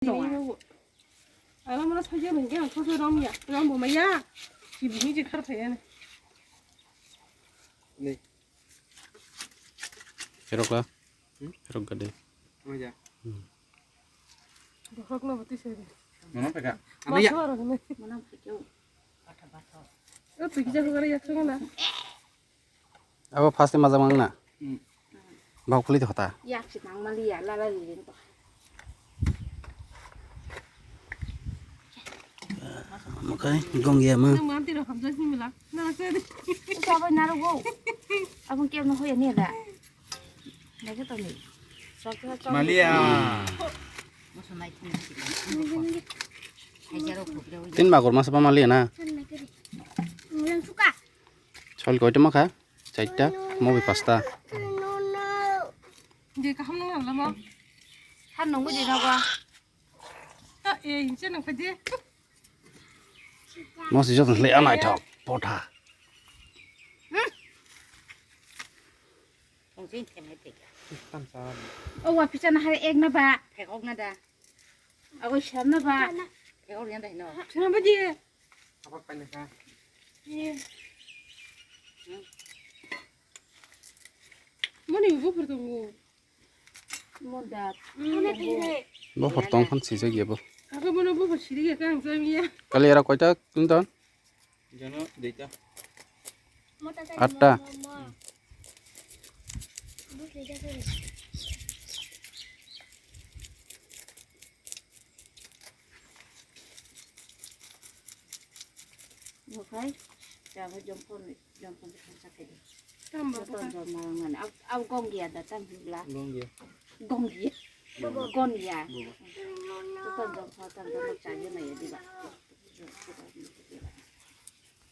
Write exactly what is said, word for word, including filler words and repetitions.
Tonga. Ala mala saja nang yang kau rom ya, rom bo maya. Si bini je khar thaya ne. Ni. Herok la. Hmm? Herok gade. Maya. Hmm. Dohok na bati seri. Mana peka? Masa orang ni. Mana peka? Oh, pergi jauh kali ya, cuma na. Abo first time majak mang na? Hmm. Bau khuli to hota. Yak si nang mali ya, la la li to. Mukai gong ya ma. Nang manti ro hamjak ni mila. Na se. Sabai narugo. Abang kiam no hoya ni da. Naikhe tongdi. Malia. Tin magor masa pa malia na. Chol koita makha? Chaita, mobi pasta. Je kaham nang lama. Han nunggu di naga. Ta e hinse nang kaje. Mosi joto le anai thok potha. Tongsi themai thek. Tam sa. O wa picha na hare ek na ba. Thek ok na da. Ago sham na ba. Thek ok yan da hino. Sham ba di. Apa pa na ka? Mani ubo pur tongo. Mo da. Bo hortong khan sijak ya bo. Ako bono bo siri ya kang jamiya. Kali era koita kinton? Jono duita. Atta. Bukai, jabo jompon, jompon jompon sakai di. Tamba bukai. Jompon jompon nang nani. Au, au gong dia da tam hibla. Gong dia. Gong dia. Bubu. Gong dia. Bubu. Jompon jompon tam jompon sakai na ya diba.